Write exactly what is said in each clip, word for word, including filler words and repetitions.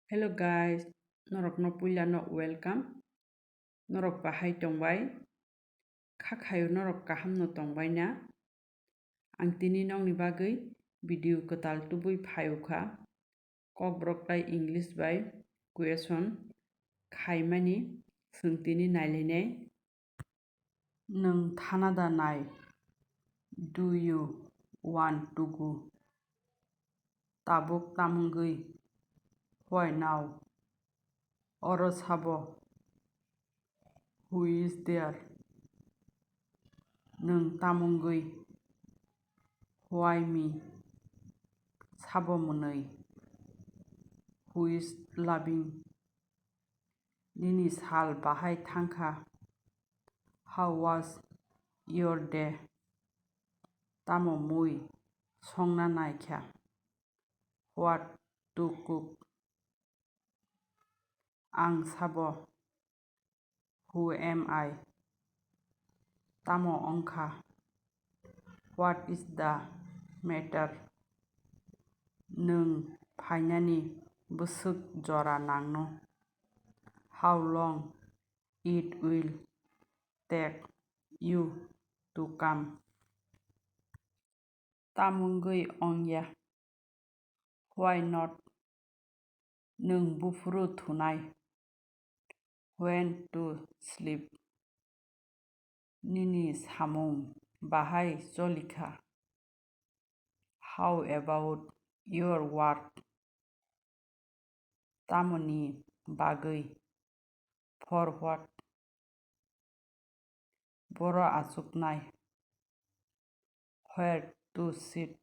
Hello guys, norokno puilano welcome. Norok bahai tongbai? Kha khayo norok kahamno tongbai na? Ang tini nokni bagwi video kwtal tubui phaio kha. Kokborok tai English bai question khaimani, chwng tini nailainai. Nwng thana da nai? Do you want to go? Tabuk tamungwi? Why now? Oro sabo? Who is there? Nwng tamungwi? Why me? Sabo mwnwi? Who is loving? Nini sal bahai thangkha? How was your day? Tamo mui songna naikha? What to cook? Ang sabo? Who am I? Tamo wngkha? What is the matter? Nwng phainani bwswk jora nangno? How long it will take you to come? Tamungwi wngya? Why not? Nwng buphuru thunai? When to sleep? Nini samung bahai cholikha? How about your work? Tamoni bagwi? For what? Boro achuknai? Where to sit?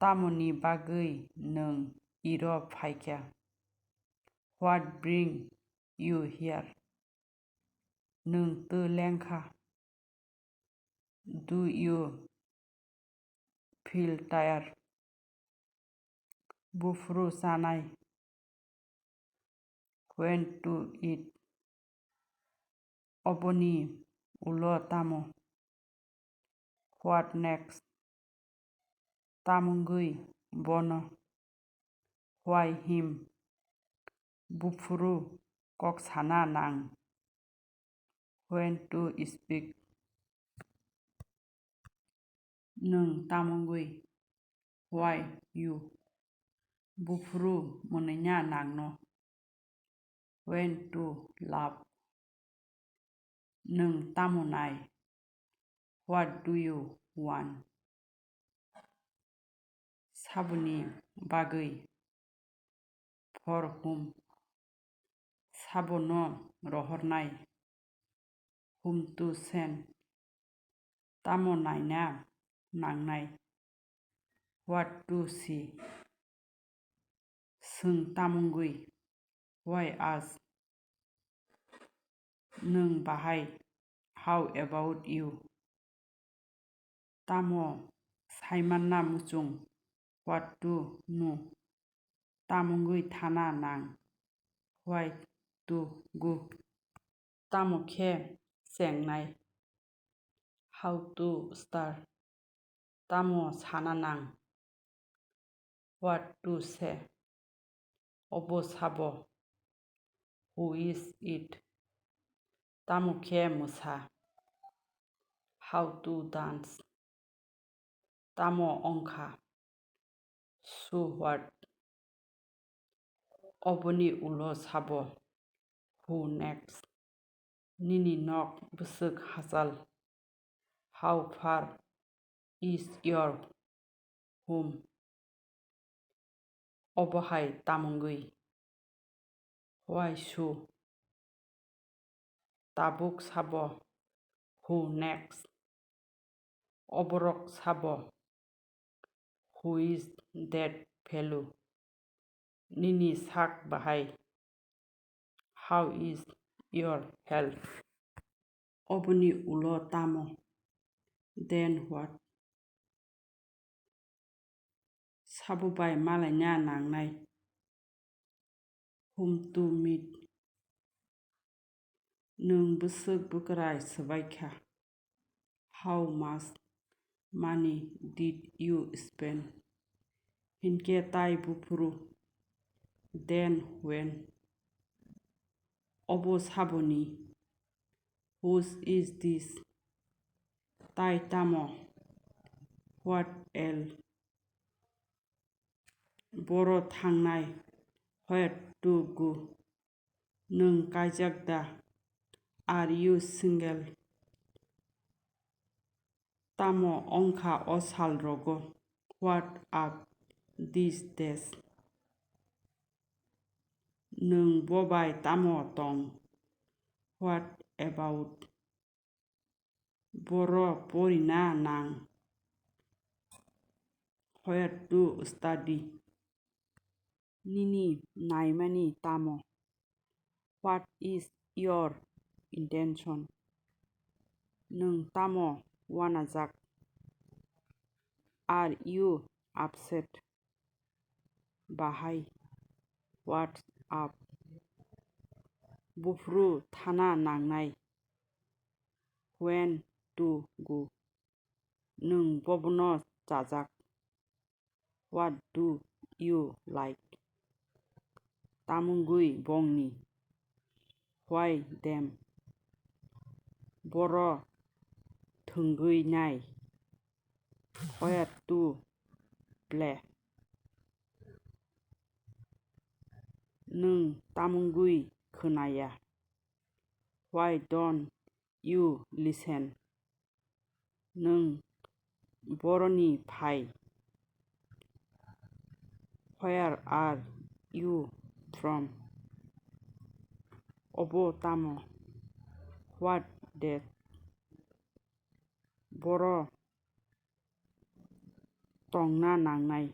Tamoni bagwi nwng iro phaikha? What bring you here? Nwng twi lengkha? Do you feel tired? Buphuru chanai? When to eat? Oboni ulo tamo? What next? Tamungwi bono? Why him? Buphuru kok sana nang? When to speak? Nwng tamungwi? Why you? Buphuru mwnwina nangno? When to laugh? Nwng tamo nai? What do you want? Saboni bagwi? For whom? Sabono rohornai? Whom to send? Tamo naina nangnai? What to see? Swng tamungwi? Why ask? Nwng bahai? How about you? Tamo saimanna muchung? What to know? Tamungwi thana nang? Why to go? Tamo khe chengnai? How to start? Tamo sana nang? What to say? Obo sabo? Who is it? Tamo khe mwsa? How to dance? Tamo wngkha? So what? Oboni ulo sabo? Who next? Nini nok bwswk hachal? How far is your home? Obo hai tamungwi? Why so? Tabuk sabo? Who next? Oborok sabo? Who is that fellow? Nini sak bahai? How is your health? Oboni ulo tamo? Then what? Sabo bai malaina nangnai? Whom to meet? Nwng bwswk bwkrai swbaikha? How much money did you spend? Hinkhe tai buphuru? Then when? Obo saboni? Whose is this? Tai tamo? What else? Boro thangnai? Where to go? Nwng kaijak da? Are you single? Tamo wngkha o sal rogo? What up these days? Nwng bo bai tamo tong? What about? Boro porina nang? Where to study? Nini naimani tamo? What is your intention? Nwng tamo uanajak? Are you upset? Bahai? What's up? Buphuru thana nangnai? When to go? Nwng bobono chajak? What do you like? Tamungwi bongni? Why them? Boro thwngwi nai? Where to play? Nwng tamungwi khwnaya? Why don't you listen? Nwng boroni phai? Where are you from? Obo tamo? What that? Boro tongna nangnai?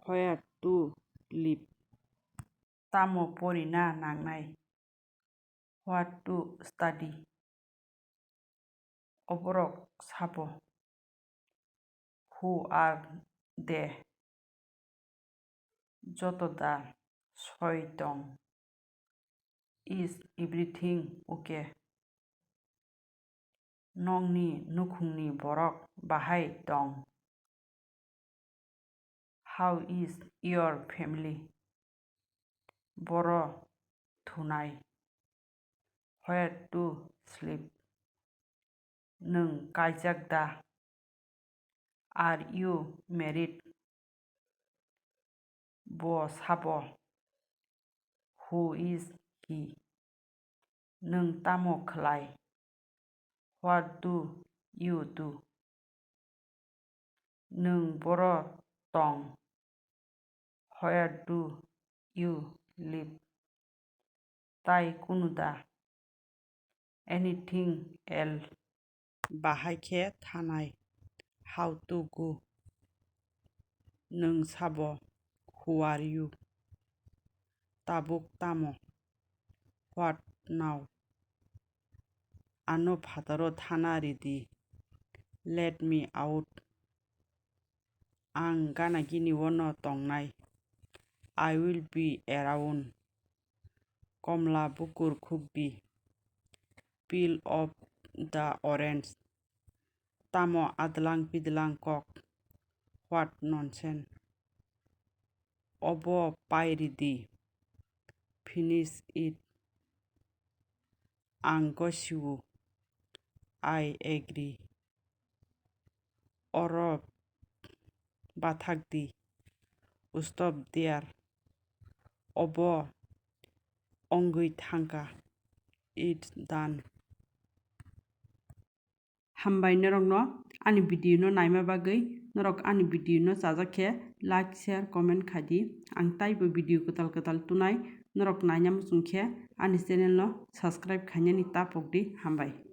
Where to live? Tamo porina nangnai? What to study? Oborok sabo? Who are they? Joto da soi tong? Is everything okay? Nokni nukhungni borok bahai tong? How is your family? Boro thunai? Where to sleep? Nwng kaijak da? Are you married? Bo sabo? Who is he? Nwng tamo khlai? What do you do? Nwng boro tong? Where do you live? Tai kunu da? Anything else? Bahai khe thanai? How to go? Nwng sabo? Who are you? Tabuk tamo? What now? Ano phataro thana ridi. Let me out. Ang gana gini ono tongnai. I will be around. Komla bukur khukdi. Peel off the orange. Tamo adlang pidlang kok? What nonsense. Obo pai ridi. Finish it. Ang gosiwo. I agree. Oro bathak di. Stop there. Obo ongwi thangkha. It's done. Hambai norokno ani video no naima bagwi. Norok ani video no chajak khe like, share, comment khai di. Ang taibo video kwtal kwtal tunai, norok naina muchung khe ani channel no subscribe khainani ta pok di. Hambai.